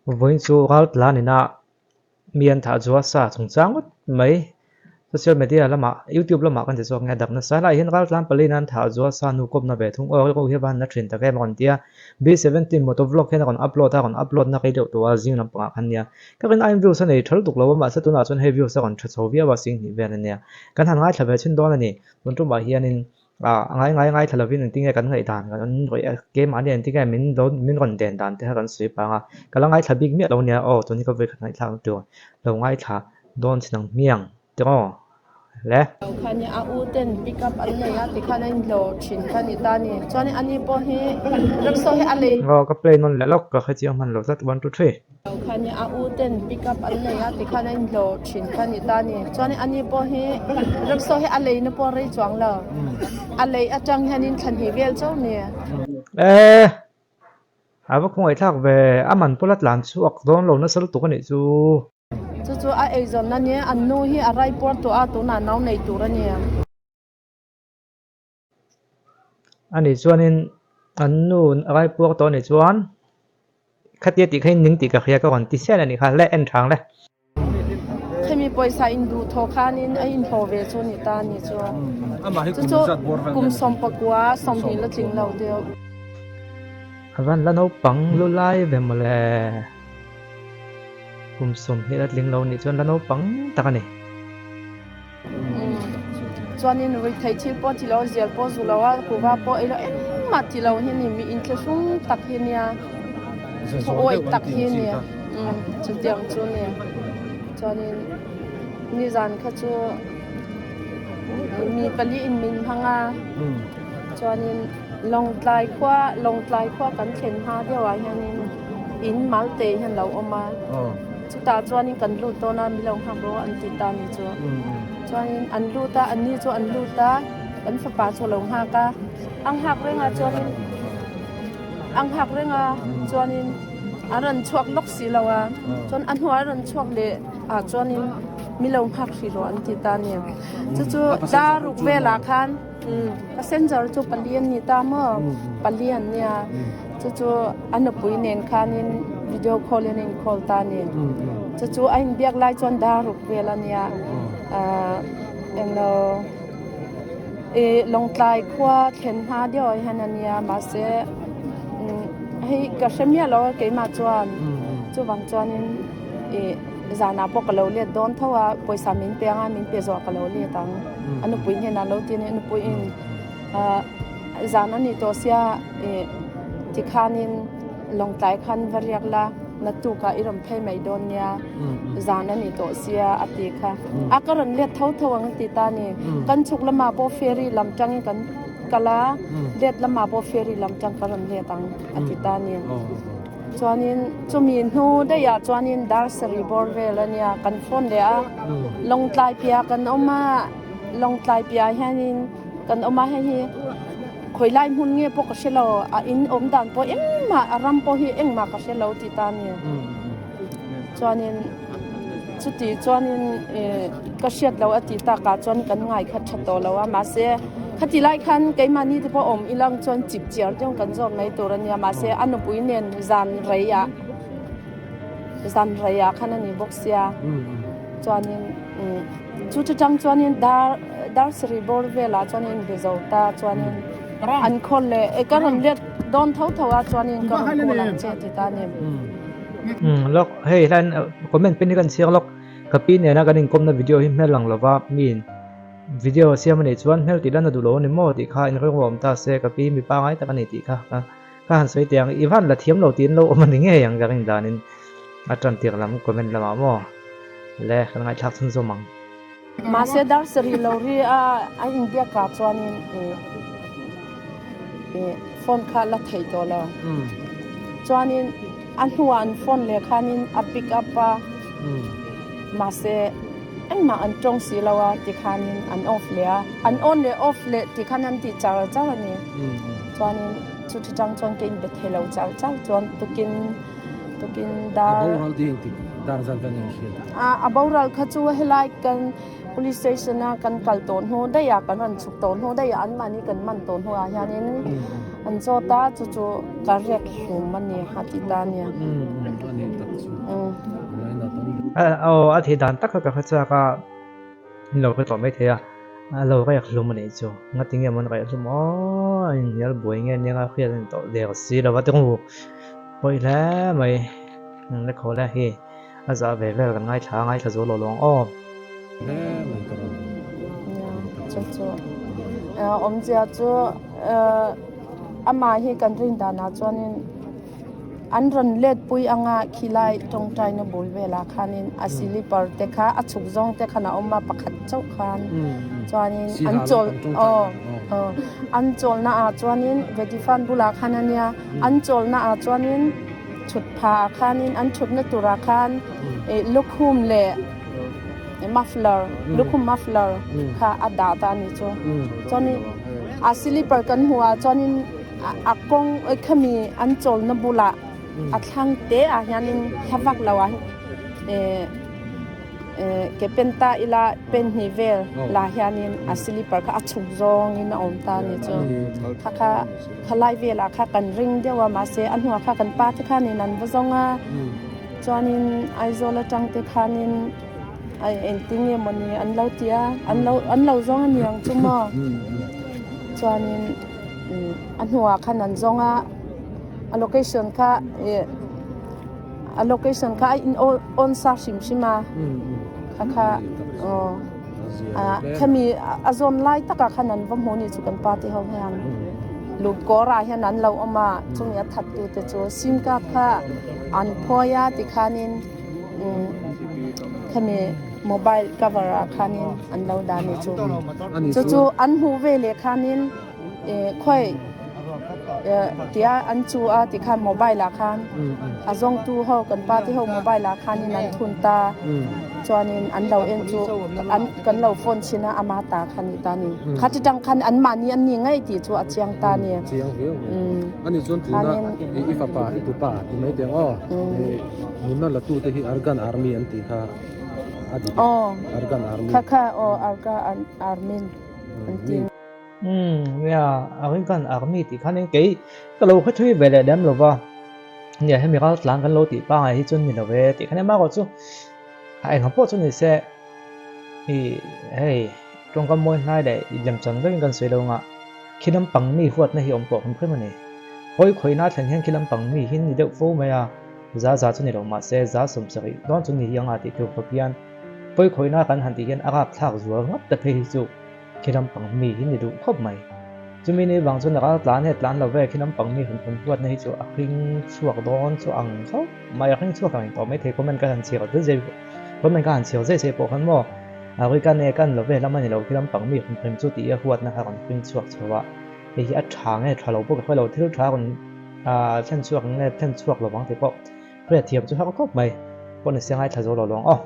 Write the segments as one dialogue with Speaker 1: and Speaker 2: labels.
Speaker 1: Vawiin chu Raltlan ina mi an thah zual sa chungchang ngawt mai. Social media lamah YouTube lamah kan ti zawk nge dak nasa lai hian Raltlan paliin an thah zual sa nu kawpna ve thung aw rilru hi a van na thin tak em a rawn ti a. B 17 moto vlog hian a rawn upload a, a rawn upload na rei deuh tawh a zing lampangah khan nia. Ka rin aiin views a nei tha lutuk lo a mahse tunah chuan hei views a rawn tha chho viau a sing hnih vel a nia. Kan han ngaithla ve chhin dawn a ni. Tun tumah hianin Ah a ngai ngai ngaithla lovin engtin nge kan ngaihdan kan rawih a keimahni engtin nge min lo min rawn den dan te kha kan sawi pang a ka la ngaithla bik miah lo nia aw tun hi ka vawikhat ngaihthlak na tur lo ngaithla dawn chin ang hmiang tiraw le.
Speaker 2: Lo kha nia a u ten pick up an nei a tikhan a inhlawh thin kha ni ta ni chuan ani pawh hi rickshaw hi a lei.
Speaker 1: Aw ka play nawn leh lawk ka hrechiang hman lo tlat one two three.
Speaker 2: Lo kha nia a u ten pick up an nei a tikhan a inhlawh thin kha ni ta ni. Chuan ani pawh hi rickshaw hi a lei na pawh rei chuang lo. A lei atang hianin thla hnih vel chauh ni.
Speaker 1: E! A va khawngaihthlak ve, a man pawh la tlan chhuak dawn lo nasa lutuk a nih chu.
Speaker 2: Chu chu a eizawn na nia, an nu hi a raipuar tawh a, tunah nau nei tur a ni.
Speaker 1: Ani chuanin an nu a raipuar tawh anih chuan khatia tih kha in ning tih ka hria ka rawn ti chian anih kha le en thang le.
Speaker 2: Khemi pawisa in duh thaw khanin a inhlawh ve chu ni ta ni chu. Chu chu kum 19 20 la tling lo deuh.
Speaker 1: A van la naupang lu lai ve mawle. Kum 20 la tling lo nih chuan la naupang tak a ni.
Speaker 2: Chuanin ruihtheih thil pawh ti lo, zial pawh zu lo a, kuva pawh ei lo engmah ti lo hi a ni, mi inthlahrung tak hi a nia, thuawih tak hi a nia, chutiang chu a nia. Chuanin nizan kha chu mi pali in min hmang a, chuanin Lawngtlai khua, Lawngtlai khua kan thlen hma deuh ah hianin in Malte hian lo awm a. Chutah chuanin kan lut dawn a, mi lo nghak rawh an ti ta ni chu. Chuanin an lut a, anni chu an lut a, kan fapa chu a lo nghak a. A nghak reng a chuanin a nghak reng a chuanin a rawn chhuak lawk si lo a. Chuan a hnuah a rawn chhuak leh ah chuanin mi lo nghak hrih rawh an ti ta ni. Chu chu daruk velah khan passenger chu pali an ni ta maw? Pali an nia. Chu chu a nupui nen khanin video call in a in call ta a ni. Chu chu a inbiak lai chuan dar ruk vel a nia. Ahh englo ih Lawngtlai khua thlen hma deuh ah hian a nia mahse hei ka hre miah lo a keimah chuan chuvang chuanin ih zanah pawh ka lo let dawn tho a pawisa min pe anga min pe zawh ka lo let ang a nupui hnenah lo ti a ni a nupuiin ahh zan a nih tawh sia ih tikhanin Lawngtlai khan va riak la naktukah i rawn phei mai dawn nia zan a nih tawh sia a ti kha a ka rawn let tho tho ang a ti ta a ni kan chhuk lamah pawh ferry lam tangin kan kal a let lamah pawh ferry lam tang ka rawn let ang a ti ta a ni chuanin chumi hnu daihah chuanin dar sarih bawr vel a nia kan phone leh a Lawngtlai piah kan awm a Lawngtlai piah hianin kan awm a hei hi Khawi lai hmun nge pawh ka hre lo, a in awm dan pawh engmah, a ram pawh hi engmah ka hre lo tih ta a ni. Chuanin chuti chuanin ka hriat lo a tih takah chuan kan ngai kha tha tawh lo a, mahse khati lai khan keimahni te pawh awm ilang chuan chip chiar deuh kan zawt mai tur a nia, mahse a nupui nen zan reiah zan reiah khan a ni bawk sia chuanin. Chu chutang chuanin dar dar sarih bawr velah chuanin inbe zo ta chuanin an khawl leh e ka rawn let dawn tho tho a chuanin ka rawn call ang che ti ta a ni.
Speaker 1: Umm lawk hei hian comment pin hi kan chhiar lawk ka pi nena kan inkawmna video hi hmel lang lova miin video a siam anih chuan hmel tih lan a duh lo a ni maw tih kha inrilru a awm ta se ka pi mi pangai tak a ni tih kha ka han sawi teh ang i van la thiam lo tiin lo awm a ni ngei ang ka rin danin a tan tir lam comment lamah maw le kan ngaihthlak chhun zawm ang.
Speaker 2: Mahse dar sarih lo ri a a inbiak ah chuanin ih ih phone kha la theih tawh lo. Chuanin a hnuah an phone leh khanin a pick up a mahse engmah an tawng si lo a tikhanin an off leh a an on leh off leh tikhan an tih char char a ni. Chuanin chuti chang chuan ka inbe thei lo char char chuan tukin tukin dar
Speaker 3: A boral ti engtik dar zan kan in hriat?
Speaker 2: A a boral kha chu helai kan police station a kan kal tawh hnu daih a kan rawn chhuk tawh hnu daih a anmahni kan man tawh hnuah hianin an zawt a chu chu ka riak hlum a ni a ti ta a nia.
Speaker 3: A nih tak chu.
Speaker 1: Aw a thih dan tak kha ka hre chak a, in lo hre tawh maithei a, a lo riak hlum a nih chu. Ngati nge maw an riak hlum aw, a inhnial buai nge nia hriat a ni tawh der si lo va ti ru pawi hle mai. Eng le khaw le hi a zah ve vel kan ngaithla a ngaithla zo lo lo ang aw.
Speaker 3: Hle mai ka rawn
Speaker 2: Nia chu chu awmzia chu amah hi kan rin danah chuanin an rawn let pui anga khilai tawngtaina bul velah khanin a silipar te kha a chhuk zawng te khan a awm a pakhat chauh khan chuanin an chawl aw aw an chawlna ah chuanin vedifan bulah khan ania an chawlna ah chuanin. Thut pha ah khanin an thutna turah khan lukhum leh muffler lukhum muffler kha a dah ta a ni chu. Chuanin a slipper kan hmuh ah chuanin a kawng khami an chawlna bulah a thlang te ah hianin hla vak lo ah ke pen ta ila pen hnih vel lah hianin a slipper kha a chhuk zawngin a awm ta a ni chu. Kha kha. Khalai velah kha kan ring deuh a mahse a hnuah kha kan pa te khanin an va zawng a chuanin Aizawl atang te khanin engtin nge mawni an lo ti a an lo an lo zawng a niang chu maw chuanin a hnuah khan an zawng a a location kha ih a location kha a in on sa hrim hrim a kha kha aw. Khami a zawn lai takah khan an va hmu ni chu kan party ho hian lut kawrah hian an lo awm a, chumi a thattu te chu sim card kha an phawi a tikhanin khami mobile cover ah khanin an lo dah ni chu. Chu chu an hmuh ve leh khanin khawi tia an chu a tikhan mobile ah khan a zawngtu ho kan party ho mobile ah khanin an thun ta chuanin an lo en chu an kan lo phone chhin a ama ta kha ni ta ni kha ti tang khan an mahni an ni ngei tih chu a chiang ta ni
Speaker 3: chiang viau ani chuan tuna i fapa i tupa ti mai teng aw nunna la tu te hi Argan army an tih kha a dik Argan army
Speaker 2: kha kha aw Argan army an ti.
Speaker 1: Umm nia American army tih khanin kei ka lo hre thui ve leh lem lo va, nia hemi ral tlan kan lo tih pangai hi chu ni lo ve tih khan emarawh chu a engah pawh chu ni se ih hei tawngkam mawi hnai leh lemchan vekin kan sawi lo anga khi lampang mi huatna hi awm tawh hrim hrim a ni. Hawi khawihna thlen hian khi lampang mi hi ni deuh fo mai a, za za chu ni lo mahse za 70 dawn chu ni hi anga tih tur khawp hian hawi khawihna kan han tih hian a rapthlak zual ngawt ta phei hi chu. Khi lampang mi hi ni duh khawp mai. Chumi ni vang chuan ral tlan he tlan lo ve khi lampang mi hun hun huatna hi chu a hring chhuak dawn chu ang khawp mai a hring chhuak ang tawh mai thei comment ka han chhiar zai zai comment ka han chhiar zai zai pawh khan maw a ri kan e kan lo ve lam a ni lo khi lampang mi hun hrim chu tih a huatna kha rawn hring chhuak chho a hei hi a tha nge tha lo pawh ka hre lo thil tha rawn thlen chhuak nge thlen chhuak lo vang tih pawh Hriat thiam chu har khawp mai. Pawh ni se ngaithla zo lo lawng aw.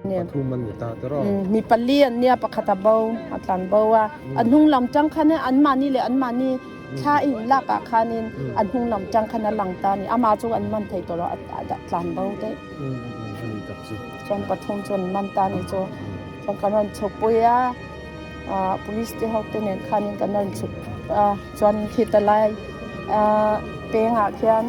Speaker 3: Pathum an ni ta te rawh.
Speaker 2: Mi pali an nia pakhat a bo a tlan bo a. A hnung lam tang khan an mahni leh an mahni thla in lak ah khanin a hnung lam tang khan a lang ta a ni. Amah chu an man thei tawh lo a tlan bo daih. Chuan pathum chu an man ta a ni chu. Chuan kan rawn chhuk pui a police te ho te nen khanin kan rawn chhuk a chuan khita lai peng ah khian.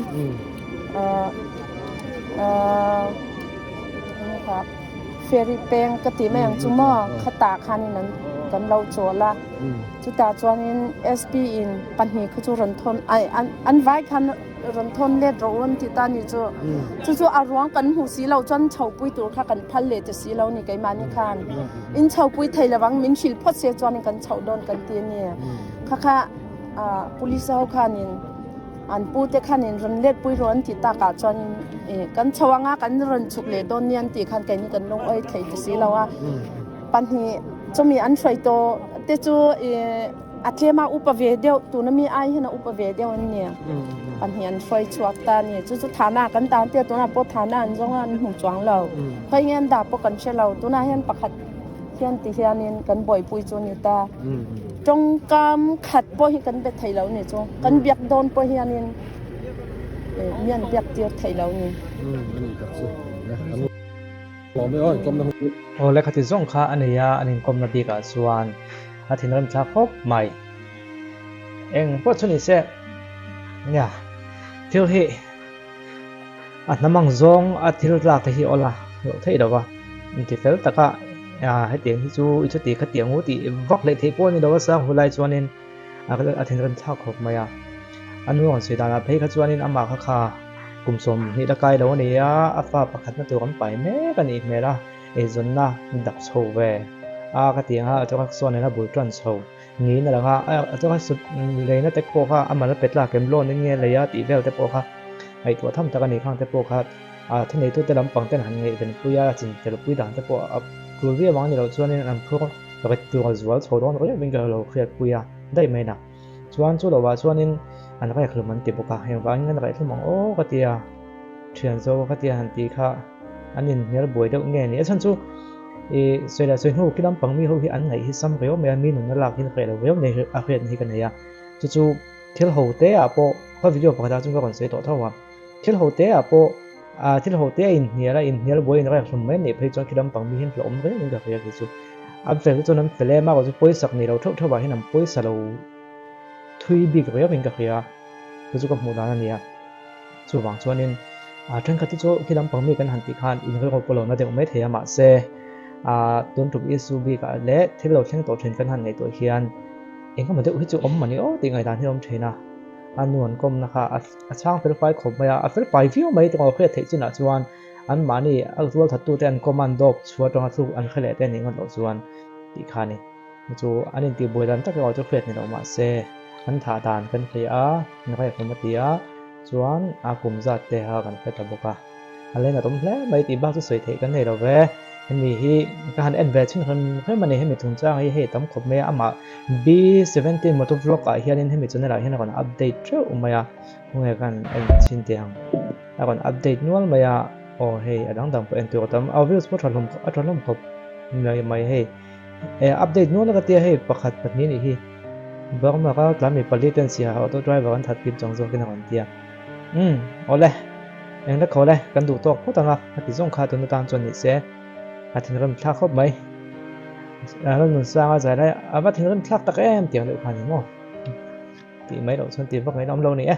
Speaker 2: Ferry peng ka tih mai ang chu maw khatah khanin an kan lo chawl a chutah chuanin SP in pahnih kha chu rawn thawn ai an vai khan rawn thawn let rawh u an ti ta ni chu chu chu a ruang kan hmuh si lo chuan chhopui tur kha kan phal leh ta si lo ni keimahni khan in chhopui thei lovang min hrilh phawt se chuanin kan chhoh dawn kan ti a ni kha kha police ho khanin. An pute khanin rawn let pui rawh an tih takah chuanin ih kan chho anga kan rawn chhuk leh dawn nia an tih khan keini kan lungawi thei ta si lo a. Pahnih chumi an hruai tawh te chu ih a tlema upa ve deuh tuna mi ai hian a upa ve deuh an ni. Pahnih an hruai chhuak ta a ni. Chu chu thana kan tan tia tunah pawh thana an zawng a an hmu chuang lo. Khawi nge an dah pawh kan hre lo. Tunah hian pakhat hian ti hianin kan buaipui chu a ni ta. Tawngkam khat pawh hi kan be thei lo ni chu. Kan biak dawn pawh hianin mi an biak tir thei lo ni.
Speaker 1: Aw le khati zawng kha a nei a, an inkawmna bikah chuan a thinrim thlak khawp mai. Eng pawh chu ni se, nia thil hi a hnam ang zawng a thil tlak te hi awl a. loh theih lo va, inti fel taka hetiang hi chu i chuti khatiang u tih vak leh theih pawh a ni lo a, sang hu lai chuanin a thinrim thlak khawp mai a. A nu rawn sawi danah phei kha chuanin amah kha kha kum 20 la kai lo a ni a, a fa pakhatna tur an pai mek a nih hmel a, eizawnna dak chho ve a ka ti ang a, a truck sawn nen a bul tan chho niin a lang a, a truck leina te pawh kha a mal a pe tlak em loan in nge lei a tih vel te pawh kha ngaihtuah tham tak a ni khang te pawh kha. A thuneitute lampang ten han ngaihven pui a, chin fel pui dan te pawh a tul viau ang a ni loh chuanin an phur rit tur a zual chho dawn riau in ka lo hriat pui a daih mai na. Chuan chu lovah chuanin an rek hlum an ti bawk a, engvangin an reh hlum ang aw ka ti a, thian zo ka tia han tih kha an inhnial buai deuh nge ni. A chhan chu i sawi leh sawi hnu khi lampang mi ho hi an ngaih hi sam riau mai a, mi nunna lak hi reh lo riau nei a hriatna hi ka nei a, chu chu thil ho te ah pawh ka video pakhatah chuan ka rawn sawi tawh tho a. Thil ho te ah pawh ah thil ho te a inhnial a, inhnial buai in rek hlum mai anih phei chuan khi lampang mi hian hlauhawm reng in ka hria kei chu. An fel te chuan an fel em a, chu pawisak nei lo theuh theuh ah hian an pawisa lo thui bik riau in ka hria a, chu chu ka hmuh dan a ni a. Chuvang chuanin ah thenkhat te chu khi lampang mi kan han tih khan inrilru pawh lo na deuh mai thei a mahse ah tun tum issue bik ah leh thil lo thleng tawh thin kan han ngaihtuah hian engemaw deuh hi chu awm mah ni aw tih ngaihdan hi a awm thin a. A nu an kawmna kha a chhang fel fai khawp mai a, a fel fai viau mai tawng a hriat theih chinah chuan anmahni a rual thattute an kawm a an dawp chhuah atanga thluk an hre leh te a nih ngawt loh chuan tih kha a ni. Chu an intihbuai dan tak erawh chu hriat ni loh mahse an thah dan kan hria a, an rek awm a ti a, chuan a kum zat te kha kan hre ta bawk a. A len a tum hle mai tih bak chu sawi theih kan nei lo ve. Hemi hi ka han en ve chhin hrem hrem a ni. Hemi chungchang hi hei tam khawp mai a, amah B17 motor vlog ah hianin hemi channel ah hian a rawn update theuh mai a, khawnge ka han en chhin teh ang. A rawn update nual mai a, aw hei a dang dang pawh en tur a tam, a views pawh a tha hlawm a tha hlawm khawp mai mai hei. E update nual a ka tia hei pakhat pahnih a nih hi. Burma ral tlan mi pali ten siaha auto driver an that kim chang zawkin a rawn ti a. Umm awle eng la khawl e kan duh tawk phawt ang a a ti zawng kha tun atan chuan ni se a thinrim thlak khawp mai Lalnunsanga zai lai a va thinrim thlak tak em tiang deuh kha ni maw tih mai loh chuan tih vak ngaihna awm lo ni e.